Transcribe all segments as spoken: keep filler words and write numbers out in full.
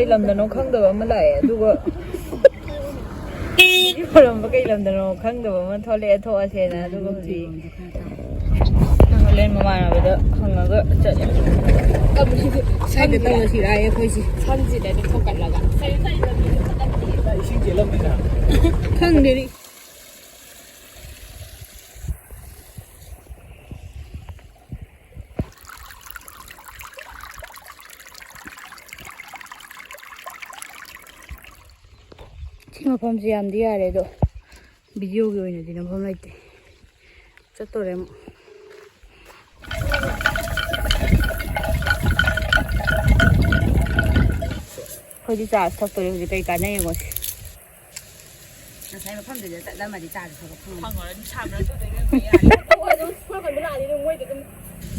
ꯀꯩ ꯂꯝꯗꯅꯣ ꯈꯪꯗꯕ ꯑꯃ ꯂꯥꯛꯑꯦ, ꯑꯗꯨꯒ ꯈꯣꯏꯔꯝꯕ ꯀꯩ ꯂꯝꯗꯅꯣ ꯈꯪꯗꯕ ꯑꯃ ꯊꯣꯛꯂꯛꯑꯦ, ꯊꯣꯛꯑꯁꯦꯅ꯫ ꯑꯗꯨꯒ ꯍꯧꯖꯤꯛ ꯍꯣꯔꯦꯟ ꯃꯃꯥꯟꯅꯕꯗ ꯍꯪꯉꯒ ꯆꯠꯂꯦ꯫ ꯁ꯭ꯋꯥꯏꯗ ꯇꯧꯔꯁꯤꯔꯥ ꯑꯩꯈꯣꯏꯁꯦ? ꯁꯟꯁꯤꯗ ꯑꯗꯨꯝ ꯊꯣꯛꯀꯠꯂꯒ꯫ ꯏꯁꯤꯡ ꯆꯦꯜꯂꯝꯃꯤꯅ꯫ ꯈꯪꯗꯦꯔꯤ꯫ ꯁꯤ ꯃꯐꯝꯁꯦ ꯌꯥꯝꯗꯤ ꯌꯥꯔꯦ, ꯑꯗꯣ ꯚꯤꯗꯤꯑꯣꯒꯤ ꯑꯣꯏꯅꯗꯤ ꯅꯝꯐꯝ ꯂꯩꯇꯦ꯫ ꯆꯠꯇꯣꯔꯦ ꯑꯃꯨꯛ꯫ ꯑꯩꯈꯣꯏꯗꯤ ꯆꯥꯁ ꯊꯛꯇꯣꯔꯦ ꯍꯧꯖꯤꯛ, ꯀꯩ ꯀꯥꯟꯅꯩ ꯌꯦꯡꯉꯣꯁꯦ꯫ ꯉꯁꯥꯏ ꯃꯐꯝꯗꯨꯗ ꯆꯠꯂꯝꯃꯗꯤ ꯆꯥꯁꯦ ꯊꯛꯄ ꯐꯪꯉꯣꯏ꯫ ꯐꯪꯉꯔꯣꯏ, ꯑꯗꯨꯝ ꯁꯥꯟꯅꯔ ꯇꯧꯗꯣꯏꯅꯦ, ꯑꯩꯈꯣꯏ ꯌꯥꯔꯦ꯫ ꯑꯗꯨꯒ ꯑꯗꯨꯝ ꯁꯣꯝ ꯅꯥꯀꯟꯗ ꯂꯥꯛꯑꯗꯤ ꯑꯗꯨꯝ ꯃꯣꯏꯗ ꯑꯗꯨꯝ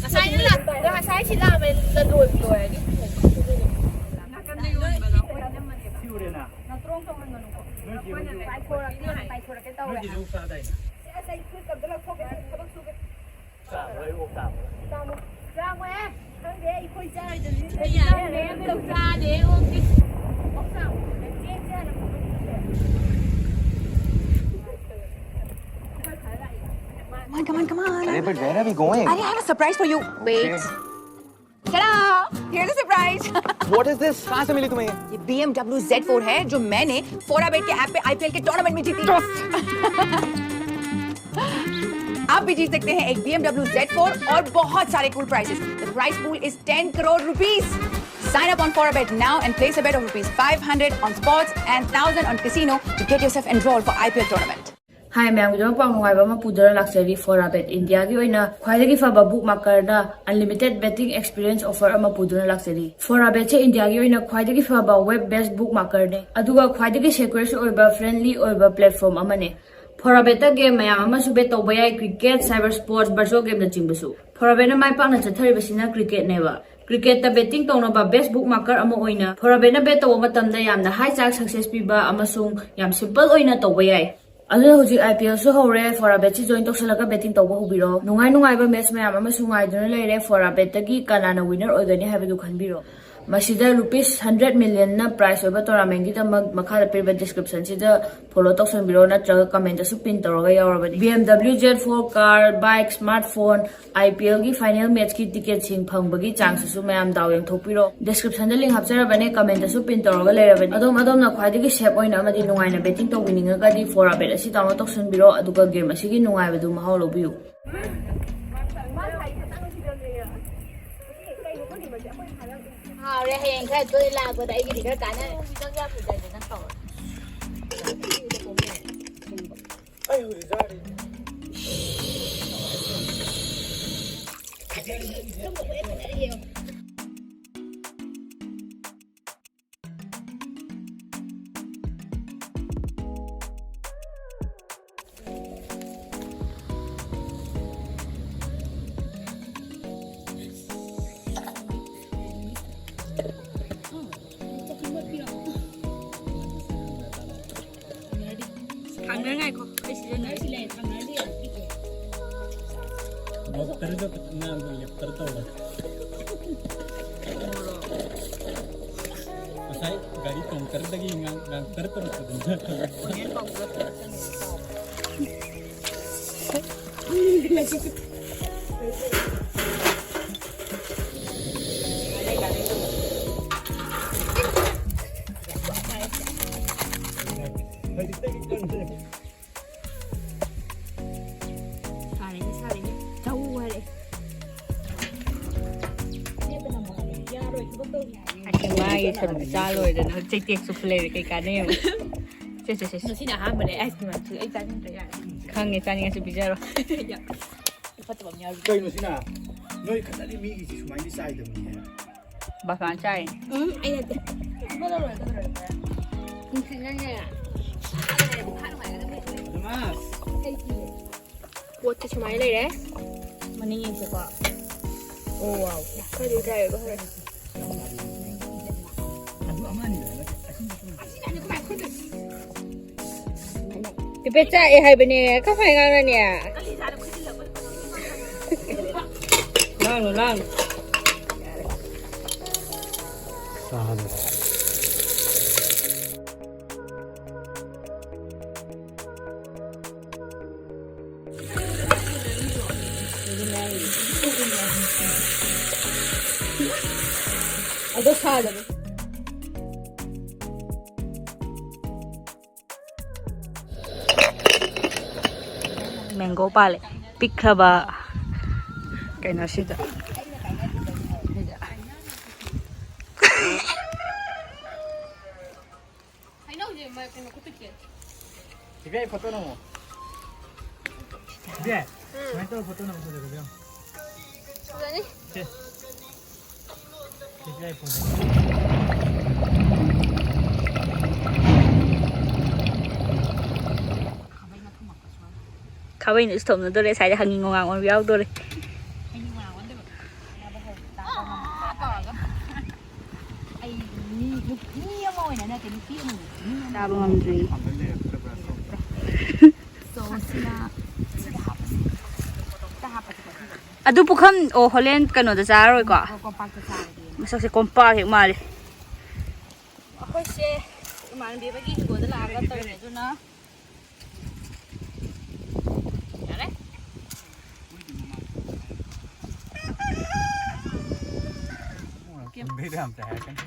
ꯉꯁꯥꯏꯅ ꯂꯥꯛ-, ꯉꯁꯥꯏ ꯁꯤ ꯂꯥꯛꯑꯝꯃꯦ, ꯂ-, ꯂꯣꯏꯕꯨ ꯂꯣꯏꯔꯗꯤ ꯄꯨꯊꯣꯛꯄ꯫ ꯅꯥꯀꯟꯗ ꯌꯣꯟꯕꯗꯣ ꯑꯩꯈꯣꯏ ꯏꯅꯝꯃꯅꯦꯕ꯫ ꯅꯠꯇ꯭ꯔꯣ ꯇꯧꯍꯟꯒꯅꯨꯀꯣ꯫ ꯑꯩꯈꯣꯏꯅ ꯄꯥꯏꯊꯣꯔꯛꯀꯦ, ꯄꯥꯏꯊꯣꯔꯛꯀꯦ ꯇꯧꯋꯦ꯫ ꯅꯣꯏꯒꯤꯁꯨ ꯑꯃꯨꯛ ꯆꯥꯗꯥꯏꯅꯦ? ꯁꯤ ꯑꯁ ꯑꯩ ꯐꯨꯔꯤꯠ ꯑꯝꯇ ꯂꯧꯊꯣꯛꯀꯦ, ꯊꯕꯛ ꯁꯨꯒꯦ꯫ ꯆꯥꯕ꯭ꯔꯣ? ꯑꯩ ꯑꯣꯛ ꯆꯥꯕ꯭ꯔꯣ? ꯆꯥꯃꯣ꯫ ꯆꯥꯃꯣꯍꯦ꯫ ꯈꯪꯗꯦ, ꯑꯩꯈꯣꯏ ꯆꯥꯔꯤꯗꯨꯅꯤ꯫ ꯌꯥꯔꯦ, ꯑꯝꯇ ꯆꯥꯗꯦ, ꯑꯣꯛꯇꯤ꯫ ꯑꯣꯛ ꯆꯥꯃꯣ꯫ ꯆꯦꯡꯁꯦ ꯍꯥꯟꯅ ꯐꯨꯠꯂꯣ꯫ Come on, come on, come on. अरे, but where are we going? अरे, I have a surprise for you. Wait. Okay. Ta-da! Here's the surprise. What is this? कहाँ से मिली तुम्हें ये? ये B M W Z four है जो मैंने फोरा बेट के ऐप पे आईपीएल के टूर्नामेंट में जीती। आप भी जीत सकते हैं एक B M W Z four और बहुत सारे cool prizes. The prize pool is ten crore rupees. Sign up on Forabet now and place a bet of rupees five hundred on sports and thousand on casino to get yourself enrolled for I P L tournament. ꯍꯥꯏ ꯃꯌꯥꯝꯒꯤꯗꯃꯛ ꯄꯥꯎ ꯅꯨꯡꯉꯥꯏꯕ ꯑꯃ ꯄꯨꯗꯨꯅ ꯂꯥꯛꯆꯔꯤ꯫ ꯐꯣꯔꯥꯕꯦꯠ ꯏꯟꯗꯤꯌꯥꯒꯤ ꯑꯣꯏꯅ ꯈ꯭ꯋꯥꯏꯗꯒꯤ ꯐꯕ ꯕꯨꯛ ꯃꯥꯀꯔꯗ ꯑꯟꯂꯤꯃꯤꯇꯦꯠ ꯕꯦꯇꯤꯡ ꯑꯦꯛꯁꯄꯤꯔꯤꯌꯦꯟꯁ ꯑꯣꯐꯔ ꯑꯃ ꯄꯨꯗꯨꯅ ꯂꯥꯛꯆꯔꯤ꯫ ꯐꯣꯔꯥꯕꯦꯠꯁꯦ ꯏꯟꯗꯤꯌꯥꯒꯤ ꯑꯣꯏꯅ ꯈ꯭ꯋꯥꯏꯗꯒꯤ ꯐꯕ ꯋꯦꯕ ꯕꯦꯁ ꯕꯨꯛ ꯃꯥꯀꯔꯅꯦ, ꯑꯗꯨꯒ ꯈ꯭ꯋꯥꯏꯗꯒꯤ ꯁꯦꯀ꯭ꯌꯨꯔꯁꯨ ꯑꯣꯏꯕ, ꯐ꯭ꯔꯦꯟꯂꯤ ꯑꯣꯏꯕ ꯄ꯭ꯂꯦꯠꯐꯣꯔꯝ ꯑꯃꯅꯦ꯫ ꯐꯣꯔꯥꯕꯦꯠꯇ ꯒꯦꯝ ꯃꯌꯥꯝ ꯑꯃꯁꯨ ꯕꯦꯠ ꯇꯧꯕ ꯌꯥꯏ, ꯀ꯭ꯔꯤꯀꯦꯠ, ꯁꯥꯏꯕꯔ ꯁ꯭ꯄꯣꯔꯠꯁ, ꯚꯔꯆꯨꯋꯦꯜ ꯒꯦꯝꯅꯆꯤꯡꯕꯁꯨ꯫ ꯐꯣꯔꯥꯕꯦꯠꯅ ꯃꯥꯏ ꯄꯥꯛꯅ ꯆꯠꯊꯔꯤꯕꯁꯤꯅ ꯀ꯭ꯔꯤꯀꯦꯠꯅꯦꯕ꯫ ꯀ꯭ꯔꯤꯀꯦꯠꯇ ꯕꯦꯠꯇꯤꯡ ꯇꯧꯅꯕ ꯕꯦꯁ ꯕꯨꯛ ꯃꯥꯀꯔ ꯑꯃ ꯑꯣꯏꯅ ꯐꯣꯔꯥꯕꯦꯠꯅ ꯕꯦꯠ ꯇꯧꯕ ꯃꯇꯝꯗ ꯌꯥꯝꯅ ꯍꯥꯏ ꯆꯥꯟꯁ ꯁꯛꯁꯦꯁ ꯄꯤꯕ ꯑꯃꯁꯨꯡ ꯌꯥꯝ ꯁꯤꯝꯄꯜ ꯑꯣꯏꯅ ꯇꯧꯕ ꯌꯥꯏ꯫ ꯑꯗꯨꯅ ꯍꯧꯖꯤꯛ I P L ꯁꯨ ꯍꯧꯔꯦ, ꯐꯣꯔꯥꯕꯦꯠꯁꯤ ꯖꯣꯏꯟ ꯇꯧꯁꯜꯂꯒ ꯕꯦꯠꯇꯤꯡ ꯇꯧꯕ ꯍꯧꯕꯤꯔꯣ꯫ ꯅꯨꯡꯉꯥꯏ ꯅꯨꯡꯉꯥꯏꯕ ꯃꯦꯠꯆ ꯃꯌꯥꯝ ꯑꯃꯁꯨ ꯉꯥꯏꯗꯨꯅ ꯂꯩꯔꯦ, ꯐꯣꯔꯥꯕꯦꯠꯇꯒꯤ ꯀꯅꯥꯅ ꯋꯤꯅꯔ ꯑꯣꯏꯒꯅꯤ ꯍꯥꯏꯕꯗꯨ ꯈꯟꯕꯤꯔꯣ꯫ ꯃꯁꯤꯗ ꯔꯨꯄꯤꯁ ꯍꯟꯗ꯭ꯔꯦꯠ ꯃꯤꯂꯤꯌꯟꯅ ꯄ꯭ꯔꯥꯏꯁ ꯑꯣꯏꯕ ꯇꯣꯔꯅꯥꯃꯦꯟꯒꯤꯗꯃꯛ ꯃꯈꯥꯗ ꯄꯤꯔꯤꯕ ꯗꯤꯁꯀ꯭ꯔꯤꯞꯁꯟꯁꯤꯗ ꯐꯣꯂꯣ ꯇꯧꯁꯟꯕꯤꯔꯣ, ꯅꯠꯇ꯭ꯔꯒ ꯀꯃꯦꯟꯇꯁꯨ ꯄꯤꯟ ꯇꯧꯔꯒ ꯌꯥꯎꯔꯕꯅꯤ꯫ BMW Z four car, bike, smartphone, IPLꯒꯤ ꯐꯥꯏꯅꯦꯜ ꯃꯦꯠꯆꯀꯤ ꯇꯤꯀꯦꯠꯁꯤꯡ ꯐꯪꯕꯒꯤ ꯆꯥꯟꯁꯁꯤꯁꯨ ꯃꯌꯥꯝ ꯗꯥꯎ ꯌꯦꯡꯊꯣꯛꯄꯤꯔꯣ꯫ ꯗꯤꯁꯀ꯭ꯔꯤꯞꯁꯟꯗ ꯂꯤꯡ ꯍꯥꯞꯆꯔꯕꯅꯦ, ꯀꯃꯦꯟꯇꯁꯨ ꯄꯤꯟ ꯇꯧꯔꯒ ꯂꯩꯔꯕꯅꯤ꯫ ꯑꯗꯣꯝ ꯑꯗꯣꯝꯅ ꯈ꯭ꯋꯥꯏꯗꯒꯤ ꯁꯦꯐ ꯑꯣꯏꯅ ꯑꯃꯗꯤ ꯅꯨꯡꯉꯥꯏꯅ ꯕꯦꯇꯤꯡ ꯇꯧꯕꯤꯅꯤꯡꯉꯒꯗꯤ ꯐꯣꯔ ꯑꯕꯦꯠ ꯑꯁꯤ ꯗꯥꯎꯟꯂꯣꯗ ꯇꯧꯁꯟꯕꯤꯔꯣ, ꯑꯗꯨꯒ ꯒꯦꯝ ꯑꯁꯤꯒꯤ ꯅꯨꯡꯉꯥꯏꯕꯗꯨ ꯃꯍꯥꯎ ꯂꯧꯕꯤꯌꯨ꯫ ꯍꯥꯎꯔꯦ, ꯍꯌꯦꯡ ꯈꯔ ꯇꯣꯏꯅ ꯂꯥꯛꯄꯗ ꯑꯩꯒꯤꯗꯤ ꯈꯔ ꯀꯥꯟꯅꯔꯦ꯫ ꯅꯪ ꯌꯥꯝ ꯐꯖꯩꯗ, ꯅꯪ ꯇꯧꯔꯣ꯫ ꯑꯩ ꯍꯧꯖꯤꯛ ꯆꯥꯔꯤ꯫ ꯊꯥꯡꯅ ꯉꯥꯏꯈꯣ, ꯑꯩ ꯁꯤꯖꯤꯟꯅꯔꯤ꯫ ꯃꯣꯇꯔꯗꯣ ꯈꯤꯇꯪ ꯉꯥꯡꯕ ꯂꯦꯞꯇꯔ ꯇꯧꯔꯦ꯫ ꯉꯁꯥꯏ ꯒꯥꯔꯤ ꯇꯣꯡꯇꯔꯗꯒꯤ ꯉꯥꯡ-, ꯉꯥꯡꯇꯔ ꯇꯧꯔꯛꯄꯗꯨꯅ꯫ ꯁꯥꯔꯦꯅꯦ, ꯁꯥꯔꯦꯅꯦ꯫ ꯆꯧ ꯍꯥꯏꯔꯛꯑꯦ꯫ ꯂꯦꯞꯄ ꯅꯪ ꯋꯥꯔꯦ꯫ ꯌꯥꯔꯣꯏ, ꯊꯕꯛ ꯇꯧꯔꯤ ꯍꯥꯏꯔꯦ꯫ ꯑꯁ, ꯃꯥꯒꯤ ꯁꯔꯨꯛ ꯆꯥ ꯂꯣꯏꯗꯅ ꯍꯧꯖꯤꯛ ꯆꯩꯇꯦꯛ ꯆꯨꯞꯄ ꯂꯩꯔꯦ, ꯀꯩ ꯀꯥꯟꯅꯩ ꯌꯦꯡꯉꯨ꯫ ꯁꯦ, ꯁꯦ, ꯁꯦ, ꯁꯦ꯫ ꯉꯁꯤꯅ ꯑꯍꯥꯟꯕꯅꯦ ice cream ꯑꯃ ꯑꯩ ꯆꯥꯅꯤꯡꯗ꯭ꯔꯦ, ꯌꯥꯔꯦ꯫ ꯈꯪꯉꯦ, ꯆꯥꯅꯤꯡꯉꯁꯨ ꯄꯤꯖꯔꯣ꯫ ꯌꯥ꯫ ꯐꯠꯇꯕ ꯑꯃ ꯌꯥꯎꯔꯤ꯫ ꯀꯩꯅꯣ ꯁꯤꯅ? ꯅꯣꯏ ꯈꯛꯇꯗꯤ ꯃꯤꯒꯤꯁꯤ ꯁꯨꯃꯥꯏꯅꯗꯤ ꯆꯥꯏꯗꯕꯅꯤꯍꯦ꯫ ꯕꯥꯐꯥꯟ ꯆꯥꯏ꯫ ꯎꯝ, ꯑꯩ ꯅꯠꯇꯦ꯫ ꯅꯨꯡꯁꯤꯠꯅꯅꯦ꯫ ꯑꯗꯨꯃ꯫ ꯄꯣꯠꯁꯦ ꯁꯨꯃꯥꯏꯅ ꯂꯩꯔꯦ꯫ ꯃꯅꯤꯡ ꯌꯦꯡꯁꯦꯀꯣ꯫ ꯑꯣ, ꯋꯥꯎ꯫ ꯈꯔꯗꯤ dry ꯑꯣꯏꯕ ꯍꯧꯔꯦ꯫ ꯄꯦꯄꯦ ꯆꯥꯛꯑꯦ ꯍꯥꯏꯕꯅꯦ꯫ ꯀꯃꯥꯏ ꯉꯥꯡꯅꯅꯤ? ꯂꯥꯡꯅꯨ, ꯂꯥꯡꯅꯨ꯫ ꯑꯗꯣ ꯁꯥꯗꯕ꯫ ꯃꯦꯡꯒꯣ ꯄꯥꯜꯂꯦ꯫ ꯄꯤꯛꯈ꯭ꯔꯕ ꯀꯩꯅꯣꯁꯤꯗ꯫ ꯍꯩꯅꯧꯁꯦ ꯃ-, ꯀꯩꯅꯣ ꯈꯨꯄꯤꯛꯁꯦ꯫ ꯏꯕꯦ, ꯐꯣꯇꯣ ꯅꯝꯃꯣ꯫ ꯏꯕꯦ, ꯁꯨꯃꯥꯏꯅ ꯇꯧꯔ ꯐꯣꯇꯣ ꯅꯝꯃꯣ, ꯐꯖꯒꯗ꯭ꯔꯥ ꯌꯦꯡꯉꯣ꯫ ꯐꯖꯅꯤ꯫ ꯁꯦ꯫ ꯁꯤ ꯏꯕꯦ, ꯐꯣꯇꯣ꯫ ꯈꯥꯕꯩꯅ ꯊꯨꯝꯃꯛꯄ ꯁ꯭ꯋꯥꯏꯗ꯫ ꯈꯥꯕꯩꯅ ꯏꯁ ꯊꯣꯝꯅꯗꯣꯔꯦ, ꯁ꯭ꯋꯥꯏꯗ ꯍꯪꯉꯤ ꯉꯣꯉꯥꯡ ꯑꯣꯟꯕ ꯌꯥꯎꯗꯣꯔꯦ꯫ ꯍꯪꯉꯤ ꯉꯣꯉꯥꯡ ꯑꯣꯟꯗꯣꯏꯕ꯫ ꯇꯥꯕ ꯉꯝꯗꯕ ꯇꯧꯔꯒ꯫ ꯑꯩ ꯃꯤ, ꯅꯨ-, ꯃꯤ ꯑꯃ ꯑꯣꯏꯅ ꯅꯠꯇꯦ, ꯅꯨꯄꯤ ꯑꯃ ꯑꯣꯏꯅ, ꯃꯤ ꯑꯃ ꯆꯥꯕ ꯑꯣꯏꯅ꯫ ꯉꯝꯗ꯭ꯔꯤ꯫ So, ꯁꯤꯅ, ꯁꯤꯗ ꯍꯥꯞꯄꯁꯤ꯫ ꯁꯤꯗ ꯍꯥꯞꯄꯁꯤ꯫ ꯑꯗꯨ ꯄꯨꯈꯝ, ꯑꯣ, ꯍꯣꯔꯦꯟ ꯀꯩꯅꯣꯗ ꯆꯥꯔꯔꯣꯏꯀꯣ? ꯀꯣꯝꯄꯥꯛꯇ ꯆꯥꯔꯒꯦ꯫ ꯃꯁꯛꯁꯦ ꯀꯣꯝꯄꯥꯛ ꯍꯦꯛ ꯃꯥꯜꯂꯤ꯫ ꯑꯩꯈꯣꯏꯁꯦ ꯏꯃꯥꯟꯅꯕꯤ ꯑꯃꯒꯤ ꯍꯤꯡꯒꯣꯜꯗ ꯂꯥꯛꯑꯒ ꯇꯧꯔꯤꯅꯦ, ꯑꯗꯨꯅ ꯌꯥꯔꯦ꯫ ꯀꯨꯝꯕꯩꯗ ꯌꯥꯝ ꯆꯥꯏ ꯍꯥꯏꯔꯛꯀꯅꯤ꯫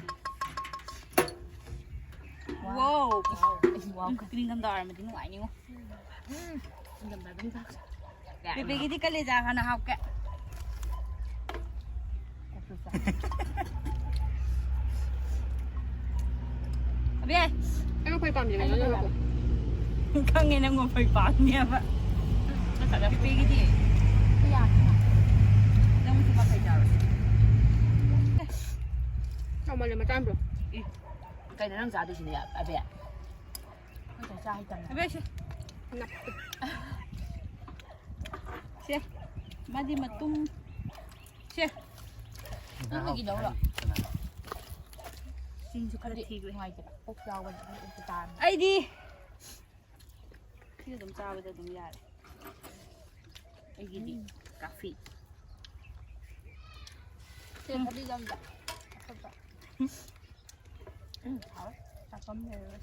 Wow. Wow. Wow. ꯅꯤꯡꯊꯝꯊꯥ ꯑꯣꯏꯔꯝꯃꯗꯤ ꯅꯨꯡꯉꯥꯏꯅꯤꯉꯣ꯫ ꯎꯝ, ꯏꯪꯊꯝꯊꯥꯗ ꯑꯗꯨꯝ ꯆꯥꯁꯦ꯫ ꯕꯦꯕꯤꯒꯤꯗꯤ ꯀꯂꯦꯖꯥ ꯍꯥꯟꯅ ꯍꯥꯞꯀꯦ꯫ ꯑꯕꯦ! ꯑꯩ ꯃꯈꯣꯏ ꯄꯥꯝꯗꯦ, ꯑꯩ ꯃꯈꯣꯏ ꯄꯥꯝꯗꯦ꯫ ꯈꯪꯉꯦ ꯅꯪ ꯃꯈꯣꯏ ꯄꯥꯝꯅꯦꯕ꯫ ꯕꯦꯕꯤꯒꯤꯗꯤ? ꯌꯥꯗꯦ꯫ ꯅꯪ ꯃꯈꯣꯏ ꯄꯥꯝꯕ ꯆꯥꯔꯣ꯫ ꯆꯥꯎꯃꯜꯂꯦ, ꯃꯆꯥ ꯑꯃ ꯄꯨꯔꯛꯑꯣ꯫ ꯏ, ꯀꯩꯅꯣ ꯅꯪ ꯆꯥꯗꯣꯏꯁꯤꯅ, ꯑꯕꯦ? ꯑꯩꯈꯣꯏ ꯆꯥꯛ ꯆꯥ ꯍꯩꯇꯕꯅꯦ꯫ ꯑꯕꯦ, ꯁꯦ꯫ ꯁꯦ, ꯃꯥꯗꯤ ꯃꯇꯨꯝ꯫ ꯁꯦ, ꯅꯪ ꯃꯒꯤ ꯂꯧꯔꯣ꯫ ꯆꯤꯟꯁꯨ ꯈꯔ ꯍꯥꯏꯗꯤ ꯊꯤꯈ꯭ꯔꯦ꯫ ꯅꯨꯡꯉꯥꯏꯇꯦ꯫ ꯀꯣꯛ ꯌꯥꯎꯕꯅꯦ, ꯑꯗꯨ ꯑꯣꯏꯔꯁꯨ ꯇꯥꯔꯝꯃꯦ꯫ ꯑꯩꯗꯤ ꯁꯤꯗ ꯑꯗꯨꯝ ꯆꯥꯕꯗ ꯑꯗꯨꯝ ꯌꯥꯔꯦ꯫ ꯑꯩꯒꯤꯗꯤ ꯎꯝ꯫ ꯀꯥꯐꯤ꯫ ꯁꯦ, ꯎꯝ꯫ ꯊꯕꯤꯁꯦ ꯑꯝꯇ꯫ ꯑꯐꯕ꯫ ꯎꯝ, ꯍꯥꯎꯋꯦ꯫ ꯆꯥꯐꯝ ꯂꯩꯔꯔꯣꯏ꯫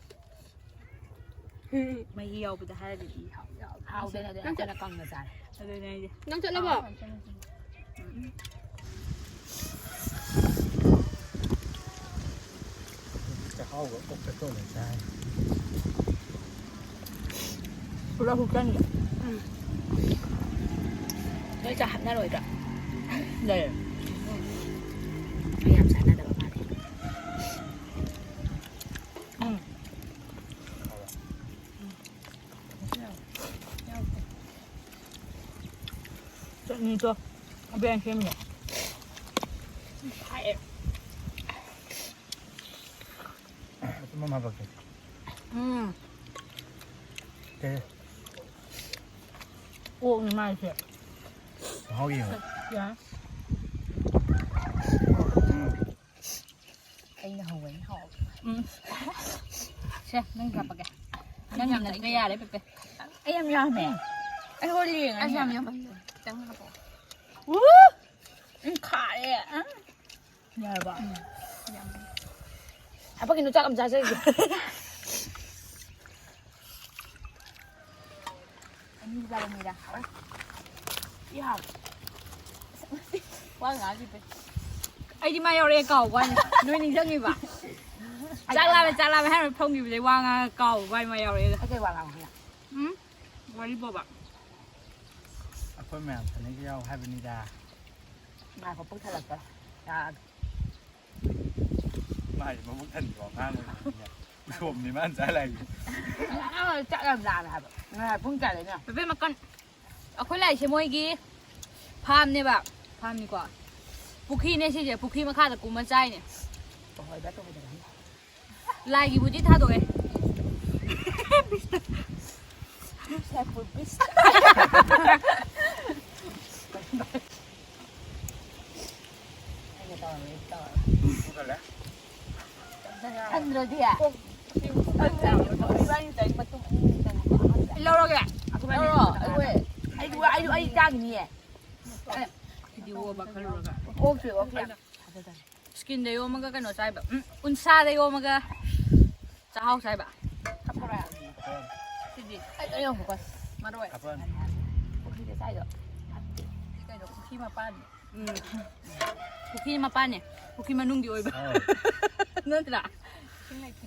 ꯃꯍꯤ ꯌꯥꯎꯕꯗ ꯍꯥꯏꯔꯒꯗꯤ ꯍꯥꯎ-, ꯌꯥꯎ-, ꯍꯥꯎꯗꯅ ꯑꯗꯨꯅ ꯅꯪ ꯆꯠ-, ꯑꯩꯈꯣꯏꯅ ꯀꯪꯅ ꯆꯥꯔꯦ꯫ ꯑꯗꯨꯅꯦ ꯑꯩꯁꯦ꯫ ꯅꯪ ꯆꯠꯂꯕꯣ? ꯆꯥꯛꯍꯥꯎꯒ ꯑꯣꯛꯀ ꯇꯧꯔ ꯆꯥꯏ꯫ ꯄꯨꯂꯞ ꯍꯨꯛꯆꯟꯒꯦ꯫ ꯎꯝ꯫ ꯅꯣꯏ ꯆꯥꯛ ꯍꯥꯞꯅꯔꯣꯏꯗ꯭ꯔꯣ? ꯂꯩꯔꯦ꯫ ꯅꯣꯏ ꯌꯥꯝ ꯆꯥꯟꯅꯗꯕ ꯃꯥꯜꯂꯦ꯫ ꯎꯝ꯫ ꯆꯠꯅꯤꯗꯣ ꯑꯕꯦꯟ ꯁꯦꯝꯃꯤꯅꯦ꯫ ꯍꯥꯏꯑꯦ꯫ ꯃꯃꯥ ꯕꯛꯀꯦ꯫ ꯎꯝ꯫ ꯀꯩ? ꯑꯣꯛꯅꯤ ꯃꯥꯏꯁꯦ꯫ ꯃꯍꯥꯎ ꯌꯦꯡꯉꯣ꯫ ꯌꯥ꯫ ꯎꯝ꯫ ꯑꯩꯅ ꯍꯧꯕꯅꯤ ꯍꯥꯎꯕ꯫ ꯎꯝ꯫ ꯁꯦ, ꯅꯪ ꯍꯥꯞꯄꯒꯦ꯫ ꯅꯪ ꯌꯥꯝ ꯅꯠꯇ꯭ꯔꯦ, ꯌꯥꯔꯦ, ꯄꯦꯄꯦ꯫ ꯑꯩ ꯌꯥꯝ ꯌꯥꯝꯃꯦ꯫ ꯑꯩ ꯍꯣꯏ ꯌꯦꯡꯉꯅꯤ꯫ ꯑꯩꯁꯨ ꯌꯥꯝ ꯌꯥꯝꯃꯟꯗꯦ꯫ ꯈꯤꯇꯪ ꯍꯥꯞꯄꯛꯑꯣ꯫ ꯎ! ꯎꯝ, ꯈꯥꯔꯦ꯫ ꯑ꯫ ꯌꯥꯔꯕꯣ? ꯎꯝ, ꯌꯥꯝ꯫ ꯍꯥꯄꯛꯀꯤꯅꯣ, ꯆꯥꯛ ꯑꯃ ꯆꯥꯖꯒꯦ꯫ ꯑꯅꯤ ꯆꯥꯕ ꯃꯤꯔꯥ? ꯌꯥ꯫ ꯋꯥ ꯉꯥꯡꯈꯤꯗ꯭ꯔꯦ꯫ ꯑꯩꯗꯤ ꯃꯥ ꯌꯧꯔꯛꯑꯦ ꯀꯥꯎꯕ ꯋꯥꯅꯤ꯫ ꯅꯣꯏ ꯅꯤꯡꯁꯤꯡꯉꯤꯕ? ꯆꯥꯛ ꯂꯥꯝꯃꯦ, ꯆꯥꯛ ꯂꯥꯝꯃꯦ ꯍꯥꯏꯔ ꯐꯝꯈꯤꯕꯗꯩ ꯋꯥ ꯉꯥꯡꯉ ꯀꯥꯎꯕ ꯋꯥꯅꯤ ꯃꯥ ꯌꯧꯔꯛꯑꯦꯗ꯫ ꯑꯩ ꯀꯩ ꯋꯥ ꯉꯥꯡꯉꯣ ꯍꯥꯏꯅꯣ? ꯎꯝ? ꯋꯥꯔꯤ ꯕꯣꯕ꯫ ꯑꯩꯈꯣꯏ ꯃꯌꯥꯝ ꯐꯅꯦꯛ ꯌꯥꯎ ꯍꯥꯏꯕꯅꯤꯗ꯫ ꯉꯥꯏꯈꯣ, ꯄꯨꯛ ꯊꯜꯂꯛꯇꯣꯔꯦ꯫ ꯌꯥꯔꯦ꯫ ꯃꯥꯗꯤ ꯃꯕꯨꯛ ꯊꯟꯕ ꯑꯉꯥꯡ ꯑꯣꯏꯕꯅꯤꯅ ꯎꯁꯣꯞꯅꯤ ꯃꯥꯅ ꯆꯥ ꯂꯥꯛꯏꯁꯦ꯫ ꯑꯉꯥꯡ ꯑꯣꯏꯔ ꯆꯥꯛ ꯌꯥꯝ ꯂꯥꯝꯃꯦ ꯍꯥꯏꯕ꯫ ꯉꯥꯏ ꯄꯨꯡ ꯀꯌꯥꯗꯩꯅꯣ? ꯕꯦꯕꯦ ꯃꯀꯟ꯫ ꯑꯩꯈꯣꯏ ꯂꯥꯛꯏꯁꯦ ꯃꯣꯏꯒꯤ ꯐꯥꯝꯅꯦꯕ꯫ ꯐꯥꯝꯅꯤꯀꯣ꯫ ꯄꯨꯈ꯭ꯔꯤꯅꯦ ꯁꯤꯁꯦ꯫ ꯄꯨꯈ꯭ꯔꯤ ꯃꯈꯥꯗ ꯀꯨꯝꯃ ꯆꯥꯏꯅꯦ꯫ ꯇꯧꯍꯣꯏꯕ, ꯇꯧꯍꯣꯏꯗꯕ꯫ ꯂꯥꯏꯒꯤꯕꯨꯗꯤ ꯊꯥꯗꯣꯛꯑꯦ꯫ ꯁꯦ ꯄꯨꯄꯤꯁ꯫ ꯑꯩꯅ ꯇꯧꯔꯝꯃꯦ, ꯑꯩ ꯇꯧꯔꯝꯃꯦ꯫ ꯈꯟꯗ꯭ꯔꯣꯗꯤ? ꯏꯕꯥꯅꯤ ꯇꯧꯔꯤ ꯃꯇꯨꯡ ꯑꯅꯤ ꯇꯧꯔꯤ꯫ ꯂꯧꯔꯒꯦ꯫ ꯑꯩꯈꯣꯏ ꯂꯧꯔꯣ, ꯑꯩꯈꯣꯏ꯫ ꯑꯩ, ꯑꯩ, ꯑꯩ ꯆꯥꯈꯤꯅꯤꯌꯦ꯫ ꯚꯤꯗꯤꯑꯣ ꯕꯛ ꯈꯜꯂꯨꯔꯒ꯫ ꯑꯣꯛꯁꯨ, ꯑꯣꯛꯁꯨ꯫ ꯁ꯭ꯀꯤꯟꯗ ꯌꯣꯝꯃꯒ ꯀꯩꯅꯣ ꯆꯥꯏꯕ꯫ ꯎꯝ, ꯎꯟꯁꯥꯗ ꯌꯣꯝꯃꯒ ꯆꯥꯛꯍꯥꯎ ꯆꯥꯏꯕ꯫ ꯁꯤꯗꯤ ꯑꯩ ꯂꯣꯏ ꯌꯣꯟꯊꯣꯛꯈꯣ꯫ ꯃꯔꯣꯏ꯫ ꯍꯥꯞꯄꯛꯑꯅꯤ꯫ ꯄꯨꯈ꯭ꯔꯤꯗ ꯆꯥꯏꯗꯣ꯫ ꯁꯤ ꯀꯩꯅꯣ, ꯄꯨꯈ꯭ꯔꯤ ꯃꯄꯥꯟ꯫ ꯎꯝ꯫ ꯄꯨꯈ꯭ꯔꯤ ꯃꯄꯥꯟꯅꯦ꯫ ꯄꯨꯈ꯭ꯔꯤ ꯃꯅꯨꯡꯒꯤ ꯑꯣꯏꯕ꯫ ꯑꯧ꯫ ꯅꯠꯇ꯭ꯔꯥ? ꯏꯁꯤꯡ ꯂꯩꯇꯦ꯫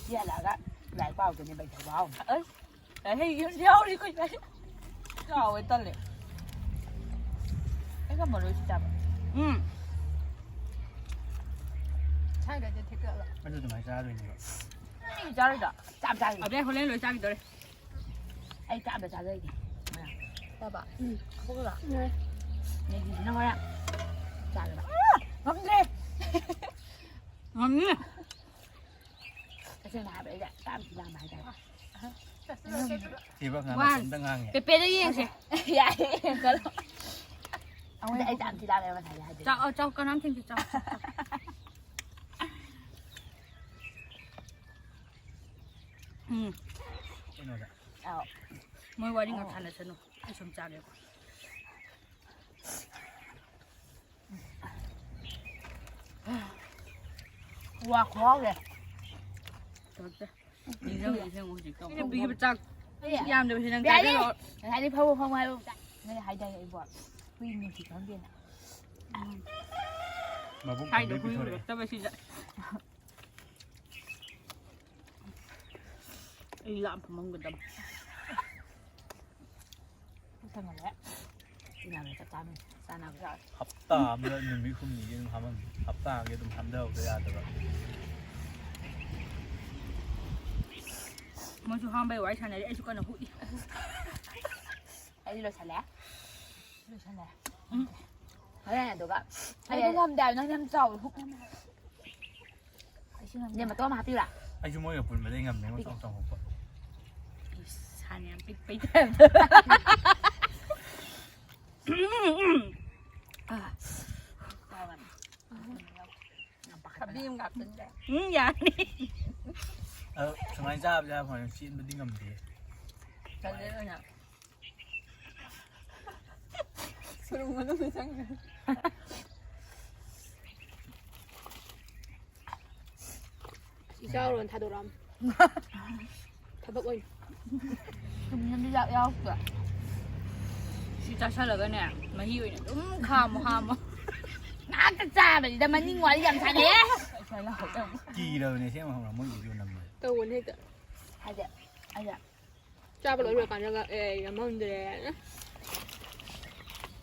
ꯁꯤ ꯍꯜꯂꯛꯑꯒ ꯂꯥꯏꯔꯤꯛ ꯄꯥꯎꯗꯨꯅꯦ ꯕꯩꯊꯧ ꯍꯥꯎ꯫ ꯑꯁ꯫ ꯍꯩ ꯌꯨꯝꯗ ꯌꯥꯎꯔꯤ ꯑꯩꯈꯣꯏ ꯂꯥꯏꯔꯤꯛ꯫ ꯆꯥꯎꯋꯦ ꯇꯜꯂꯦ꯫ ꯑꯩ ꯉꯝꯃꯔꯣꯏ ꯁꯤ ꯆꯥꯕ꯫ ꯎꯝ꯫ ꯁ꯭ꯋꯥꯏꯗꯗꯤ ꯊꯦꯛꯀꯠꯂꯣ꯫ ꯑꯩꯁꯨ ꯑꯗꯨꯃꯥꯏꯅ ꯆꯥꯗꯣꯏꯅꯦꯕ꯫ ꯃꯤ ꯆꯥꯔꯣꯏꯗ꯭ꯔꯣ? ꯆꯥꯕ ꯆꯥꯒꯦ꯫ ꯑꯕꯦ ꯍꯣꯔꯦꯟ ꯂꯣꯏ ꯆꯥꯈꯤꯗꯣꯔꯦ꯫ ꯑꯩ ꯆꯥꯕ ꯆꯥꯖꯒꯦ꯫ ꯆꯥꯕ? ꯎꯝ꯫ ꯑꯍꯨꯝꯂꯛ? ꯎꯝ꯫ ꯃꯦꯒꯤꯁꯤꯅ ꯍꯣꯔꯦꯟ ꯆꯥꯒꯦꯕ꯫ ꯉꯝꯗ꯭ꯔꯦ꯫ ꯉꯝꯅꯤ꯫ ꯇꯁꯦꯡꯅ ꯍꯥꯏꯕ ꯑꯩꯁꯦ ꯆꯥꯛ ꯌꯥꯝ ꯊꯤ ꯂꯥꯝꯕ ꯍꯥꯏꯇꯥꯔꯦ꯫ ꯁꯤꯕ ꯉꯥ ꯋꯥꯟ꯫ ꯃꯇꯣꯝꯇ ꯉꯥꯡꯉꯦ꯫ ꯄꯦꯄꯦꯗ ꯌꯦꯡꯁꯦ꯫ ꯌꯥꯏꯌꯦ, ꯌꯦꯡꯉꯣ꯫ ꯑꯗ ꯑꯩ ꯆꯥꯛ ꯌꯥꯝ ꯊꯤ ꯂꯥꯝꯃꯦꯕ ꯉꯁꯥꯏꯗꯩ ꯍꯥꯏꯗꯤ꯫ ꯆꯥꯎ, ꯑ, ꯆꯥꯎ, ꯀꯅꯥꯝ ꯊꯤꯡꯗꯦ, ꯆꯥꯎ, ꯆꯥꯎ, ꯆꯥꯎ꯫ ꯎꯝ꯫ ꯀꯩꯅꯣꯗ꯫ ꯑꯥꯎ꯫ ꯃꯣꯏ ꯋꯥꯔꯤ ꯉꯥꯛ ꯁꯥꯟꯅꯁꯅꯨ꯫ ꯑꯩ ꯁꯨꯝ ꯆꯥꯒꯦꯀꯣ꯫ ꯋꯥ ꯈꯨꯍꯥꯎꯁꯦ꯫ ꯇꯧꯔꯛꯇꯦ꯫ ꯅꯤꯡꯁꯤꯡꯉꯦ, ꯅꯤꯡꯁꯤꯡꯉꯦ ꯍꯧꯖꯤꯛꯇ꯫ ꯑꯩꯅ ꯄꯤꯈꯤꯕ ꯆꯥꯛ ꯌꯥꯝꯗꯕꯁꯦ ꯅꯪ ꯌꯥꯔꯦ꯫ ꯆꯥꯖꯔꯣ꯫ ꯉꯁꯥꯏꯗꯤ ꯐꯕ ꯐꯕ ꯍꯥꯏꯕ ꯅꯪ ꯍꯥꯏꯗꯥꯏꯅꯦ ꯑꯩꯕꯣ? ꯍꯨꯏ ꯅꯨꯡꯁꯤ ꯈꯪꯗꯦꯅ꯫ ꯎꯝ꯫ ꯃꯕꯨꯛ ꯍꯥꯏꯗꯣ ꯊꯟꯕꯩ ꯍꯨꯏ ꯄꯤꯊꯣꯔꯛꯑꯦ꯫ ꯎꯔꯛꯇꯕꯁꯤꯗ꯫ ꯑꯩ ꯂꯥꯝ ꯐꯝꯃꯝꯒꯗꯕ꯫ ꯄꯨꯛ ꯊꯟꯒꯠꯂꯦ꯫ ꯏꯟꯖꯥꯡ ꯆꯞ ꯆꯥꯅ ꯆꯥꯅꯕ ꯌꯥꯎꯔꯦ꯫ ꯍꯞꯇꯥ ꯑꯃꯗ ꯅꯨꯃꯤꯠ ꯍꯨꯝꯅꯤꯗꯤ ꯑꯗꯨꯝ ꯍꯥꯝꯃꯝꯅꯤ꯫ ꯍꯞꯇꯥ ꯑꯃꯒꯤ ꯑꯗꯨꯝ ꯍꯥꯝꯊꯍꯧꯗ ꯌꯥꯗꯕ꯫ ꯃꯣꯏꯁꯨ ꯍꯥꯝꯕꯩ ꯋꯥꯔꯤ ꯁꯥꯟꯅꯔꯤ, ꯑꯩꯁꯨ ꯀꯟꯅ ꯍꯨꯠꯂꯤ꯫ ꯑꯩꯗꯤ ꯂꯣꯏꯁꯜꯂꯦ꯫ ꯂꯣꯏꯁꯜꯂꯦ꯫ ꯎꯝ꯫ ꯍꯣꯔꯦꯟ ꯑꯗꯨꯒ ꯑꯩꯗꯤ ꯉꯝꯗꯦ ꯍꯥꯏꯕ, ꯅꯪ ꯌꯥꯝ ꯆꯥꯎꯋꯦ, ꯍꯨꯛ ꯌꯥꯝ ꯍꯥꯏ꯫ ꯅꯦ, ꯃꯇꯣꯝ ꯑꯃ ꯍꯥꯞꯄꯤꯔꯥ? ꯑꯩꯁꯨ ꯃꯣꯏꯒ ꯄꯨꯟꯕꯗꯩ ꯉꯝꯃꯦ, ꯃꯆꯥꯎ ꯆꯥꯎꯊꯣꯛꯄ꯫ ꯏꯁ, ꯁꯟ ꯌꯥꯝ ꯄꯤꯛꯄꯩ ꯇꯥꯏꯞꯇ꯫ ꯊꯕꯤ ꯑꯃ ꯍꯥꯞꯆꯤꯟꯒꯦ꯫ ꯎꯝ, ꯌꯥꯅꯤ꯫ ꯑꯗꯣ ꯁꯨꯃꯥꯏꯅ ꯆꯥꯕꯁꯦ ꯌꯥꯝ ꯐꯔꯦ, ꯆꯦꯟꯕꯗꯤ ꯉꯝꯗꯦ꯫ ꯇꯜꯂꯦ ꯑꯣꯏꯅ꯫ ꯁꯨꯔꯨꯡ ꯃꯅꯨꯡꯗ ꯆꯪꯈ꯭ꯔꯦ꯫ ꯏꯆꯥꯎꯔꯣꯟ ꯊꯥꯗꯣꯔꯛꯑꯝ꯫ ꯊꯕꯛ ꯑꯣꯏꯅ꯫ ꯁꯨꯝ ꯌꯥꯎꯗ꯫ ꯁꯤ ꯆꯥꯁꯜꯂꯒꯅꯦ, ꯃꯍꯤ ꯑꯣꯏꯅ ꯑꯗꯨꯝ ꯈꯥꯝꯃꯣ ꯈꯥꯝꯃꯣ꯫ ꯉꯥꯛꯇ ꯆꯥꯕꯁꯤꯗ ꯃꯅꯤꯡ ꯋꯥꯔꯤ ꯌꯥꯝ ꯁꯥꯟꯅꯩꯌꯦ꯫ ꯀꯤꯔꯕꯅꯦ ꯁꯦꯝꯕ ꯍꯧꯔ ꯃꯣꯏ ꯚꯤꯗꯤꯑꯣ ꯅꯝꯕꯗ꯫ ꯇꯧꯕꯅꯦ ꯍꯦꯛꯇ꯫ ꯍꯥꯏꯗꯤ ꯑꯩꯅ ꯆꯥꯕ ꯂꯣꯏꯔꯀꯥꯟꯗꯒ ꯑꯦ ꯌꯥꯝꯃꯝꯗ꯭ꯔꯦ꯫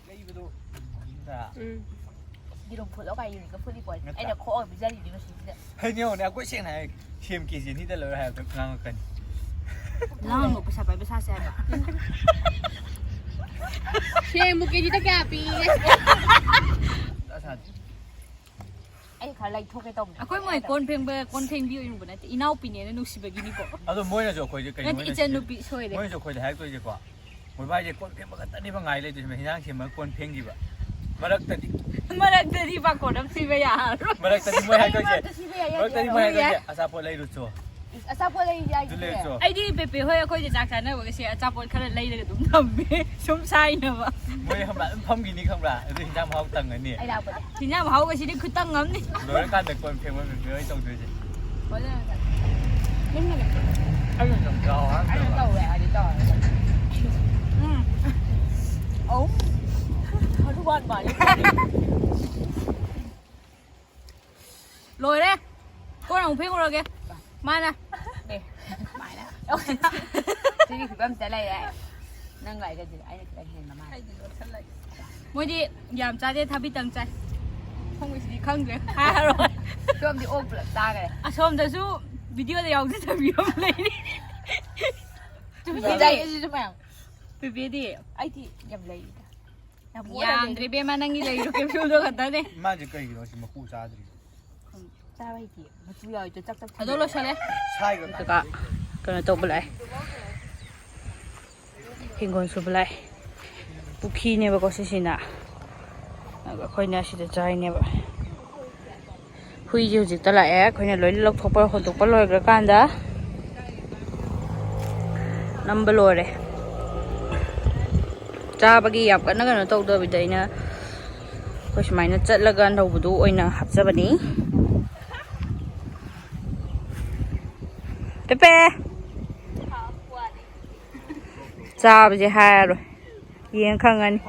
ꯂꯩꯕꯗꯣ ꯎꯝ꯫ ꯌꯦꯔꯨꯝ ꯐꯨꯠꯂꯣ ꯀꯥꯏ ꯌꯦꯔꯨꯝꯒ ꯐꯨꯠꯂꯤ ꯄꯣꯠ꯫ ꯅꯠꯇ꯭ꯔꯥ? ꯑꯩꯅ ꯈꯣꯛꯑꯒ ꯄꯤꯖꯔꯤꯅꯤ ꯃꯁꯤꯁꯤꯗ꯫ ꯍꯩꯅꯧꯅꯦ ꯑꯩꯈꯣꯏ ꯁꯦꯡꯅ ꯍꯥꯏ ꯁꯦꯝ ꯀꯦ ꯖꯤ ꯑꯅꯤꯗ ꯂꯧꯔꯦ ꯍꯥꯏꯕꯗꯣ ꯉꯥꯡꯉꯛꯀꯅꯤ꯫ ꯂꯥꯡꯅꯨ ꯄꯩꯁꯥ ꯄꯥꯏꯕ ꯁꯥꯁꯦ ꯍꯥꯏꯕ꯫ ꯁꯦꯝꯕꯨ ꯀꯦ ꯖꯤꯗ ꯀꯌꯥ ꯄꯤꯒꯦ? ꯑꯁꯥꯗꯤ꯫ ꯑꯩ ꯈꯔ ꯂꯩꯊꯣꯛꯀꯦ ꯇꯧꯕꯅꯦ꯫ ꯑꯩꯈꯣꯏ ꯃꯣꯏ ꯀꯣꯟ ꯐꯦꯡꯕ ꯀꯣꯟ ꯐꯦꯡꯕꯤ ꯑꯣꯏꯔꯨꯕ ꯅꯠꯇꯦ ꯏꯅꯥꯎꯄꯤꯅꯦꯅ ꯅꯨꯡꯁꯤꯕꯒꯤꯅꯤꯀꯣ꯫ ꯑꯗꯣ ꯃꯣꯏꯅꯁꯨ ꯑꯩꯈꯣꯏꯁꯦ ꯀꯩꯅꯣ ꯅꯠꯇꯦ ꯃꯣꯏꯅ ꯏꯆꯟ ꯁꯤꯗ ꯅꯨꯄꯤ ꯁꯣꯏꯔꯦ꯫ ꯃꯣꯏꯅꯁꯨ ꯑꯩꯈꯣꯏꯗ ꯍꯥꯏꯔꯛꯇꯣꯏꯁꯦꯀꯣ꯫ ꯃꯣꯏꯕꯥꯏꯁꯦ ꯀꯣꯟ ꯐꯦꯡꯕ ꯈꯛꯇꯅꯦꯕ ꯉꯥꯏ ꯂꯩꯗꯣꯏꯁꯦ ꯍꯤꯟꯖꯥꯡ ꯁꯦꯝꯃꯒ ꯀꯣꯟ ꯐꯦꯡꯈꯤꯕ꯫ ꯃꯔꯛꯇꯗꯤ ꯃꯔꯛꯇꯗꯤ ꯄꯥꯀꯣꯟ ꯑꯃ ꯁꯤꯕ ꯌꯥꯔꯣꯏ꯫ ꯃꯔꯛꯇꯗꯤ ꯃꯣꯏ ꯍꯥꯏꯗꯣꯏꯁꯦ꯫ ꯃꯔꯛꯇ ꯁꯤꯕ ꯌꯥꯏ, ꯌꯥꯏ, ꯃꯔꯛꯇꯗꯤ ꯌꯥꯏ꯫ ꯃꯣꯏ ꯌꯥꯏ, ꯍꯥꯏꯗꯣꯏꯁꯦ ꯌꯥꯏ꯫ ꯑꯆꯥꯄꯣꯠ ꯂꯩꯔꯨꯆꯣ꯫ ꯏꯁ, ꯑꯆꯥꯄꯣꯠ ꯂꯩ ꯌꯥꯏ ꯑꯗꯨ ꯂꯩꯔꯨꯆꯣ꯫ ꯑꯩꯗꯤ ꯄꯦꯄꯦ ꯍꯣꯏ ꯑꯩꯈꯣꯏꯗ ꯆꯥꯛ ꯆꯥꯅꯕꯒꯁꯦ ꯑꯆꯥꯄꯣꯠ ꯈꯔ ꯂꯩꯔꯒ ꯑꯗꯨꯝ ꯊꯝꯃꯦ꯫ ꯁꯨꯝ ꯁꯥꯏꯅꯕ꯫ ꯃꯣꯏ ꯈꯪꯕ꯭ꯔꯥ ꯑꯗꯨꯝ ꯐꯝꯈꯤꯅꯤ ꯈꯪꯕ꯭ꯔꯥ ꯑꯗꯨ ꯍꯤꯟꯖꯥꯡ ꯃꯍꯥꯎ ꯇꯪꯉꯅꯤ꯫ ꯑꯩ ꯂꯥꯛꯄꯗ꯫ ꯍꯤꯟꯖꯥꯡ ꯃꯍꯥꯎꯒꯁꯤꯗꯤ ꯈꯨꯇꯪ ꯑꯃꯅꯤ꯫ ꯂꯣꯏꯔꯀꯥꯟꯗ ꯀꯣꯟ ꯐꯦꯡꯕ ꯄꯦꯄꯦ ꯍꯣꯏ ꯇꯧꯗꯣꯏꯁꯦ꯫ ꯍꯣꯏ, ꯂꯣꯏꯔꯀꯥꯟꯗ꯫ ꯑꯩꯅ ꯑꯗꯨꯝ ꯆꯥꯎ ꯍꯥꯏꯔꯝꯗ꯭ꯔꯕ? ꯑꯩꯅ ꯇꯧꯋꯦ ꯍꯥꯏꯗꯤ ꯇꯧꯋꯦ꯫ ꯎꯝ꯫ ꯑꯧ꯫ ꯑꯗꯨ ꯋꯥꯠ ꯃꯥꯜꯂꯤ꯫ ꯂꯣꯏꯔꯦ꯫ ꯀꯣꯟ ꯑꯃꯨꯛ ꯐꯦꯡꯉꯨꯔꯒꯦ꯫ ꯃꯥꯅ꯫ ꯑꯦ, ꯁꯨꯃꯥꯏꯅ꯫ ꯁꯤꯒꯤ ꯐꯤꯕꯝꯁꯤꯗ ꯂꯩꯔꯦ꯫ ꯅꯪ ꯂꯥꯛꯏꯒꯗꯤ ꯑꯩꯅ ꯈꯤꯇꯪ ꯍꯦꯟꯕ ꯃꯥꯜꯂꯦ꯫ ꯃꯣꯏꯗꯤ ꯌꯥꯝ ꯆꯥꯗꯦ, ꯊꯥꯕꯤꯇꯪ ꯆꯥꯏ꯫ ꯈꯣꯡꯕꯁꯤꯗꯤ ꯈꯪꯗ꯭ꯔꯦ꯫ ꯍꯥꯏꯔꯣ꯫ ꯁꯣꯝꯗꯤ ꯑꯣꯛ ꯄꯨꯂꯞ ꯆꯥꯈ꯭ꯔꯦ꯫ ꯑꯁꯣꯝꯗꯁꯨ ꯚꯤꯗꯤꯑꯣꯗ ꯌꯥꯎꯖꯗꯕꯤ ꯑꯃ ꯂꯩꯔꯤ꯫ ꯇꯨꯃꯤꯟ ꯂꯩꯌꯦ ꯁꯤꯁꯨ ꯃꯌꯥꯝ꯫ ꯕꯦꯕꯦꯗꯤ? ꯑꯩꯗꯤ ꯌꯥꯝ ꯂꯩꯗ꯫ ꯌꯥꯝ ꯑꯣꯠꯂ ꯌꯥꯝꯗ꯭ꯔꯦ ꯂꯩ꯫ ꯏꯕꯦꯝꯃ, ꯅꯪꯒꯤ ꯂꯩꯔꯤꯕ capsuleꯗꯣ ꯈꯛꯇꯅꯦ꯫ ꯃꯥꯁꯦ ꯀꯩꯒꯤꯅꯣ ꯁꯤ ꯃꯀꯨ ꯆꯥꯗ꯭ꯔꯤꯁꯦ? ꯆꯥꯕ ꯍꯩꯇꯦ꯫ ꯃꯆꯨ ꯌꯥꯎꯔꯤꯗꯣ ꯆꯥꯛ ꯆꯥꯛ ꯊꯥꯗꯣꯛ ꯊꯤꯜꯂꯦ꯫ ꯂꯣꯏꯁꯜꯂꯦ꯫ ꯁꯥꯏꯒ ꯑꯗꯨꯒ ꯀꯩꯅꯣ ꯇꯧꯕ ꯂꯥꯛꯑꯦ꯫ ꯍꯤꯡꯒꯣꯜ ꯁꯨꯕ ꯂꯥꯛꯑꯦ꯫ ꯄꯨꯈ꯭ꯔꯤꯅꯦꯕꯀꯣ ꯁꯤꯁꯤꯅ꯫ ꯑꯗꯨꯒ ꯑꯩꯈꯣꯏꯅ ꯁꯤꯗ ꯆꯥꯏꯅꯦꯕ꯫ ꯍꯨꯏꯁꯦ ꯍꯧꯖꯤꯛꯇ ꯂꯥꯛꯑꯦ꯫ ꯑꯩꯈꯣꯏꯅ ꯂꯣꯏꯅ ꯂꯧꯊꯣꯛꯄ ꯍꯣꯟꯗꯣꯛꯄ ꯂꯣꯏꯈ꯭ꯔꯀꯥꯟꯗ ꯅꯝꯕ ꯂꯣꯏꯔꯦ꯫ ꯆꯥꯕꯒꯤ ꯌꯥꯝ ꯀꯟꯅ ꯀꯩꯅꯣ ꯇꯧꯗꯕꯤꯗ ꯑꯩꯅ ꯑꯩꯈꯣꯏ ꯁꯨꯃꯥꯏꯅ ꯆꯠꯂꯒ ꯂꯧꯕꯗꯨ ꯑꯣꯏꯅ ꯍꯥꯞꯆꯕꯅꯤ꯫ ꯄꯦꯄꯦ꯫ ꯆꯥꯕꯁꯦ ꯍꯥꯏꯔꯔꯣꯏ꯫ ꯌꯦꯡ ꯈꯪꯉꯅꯤ꯫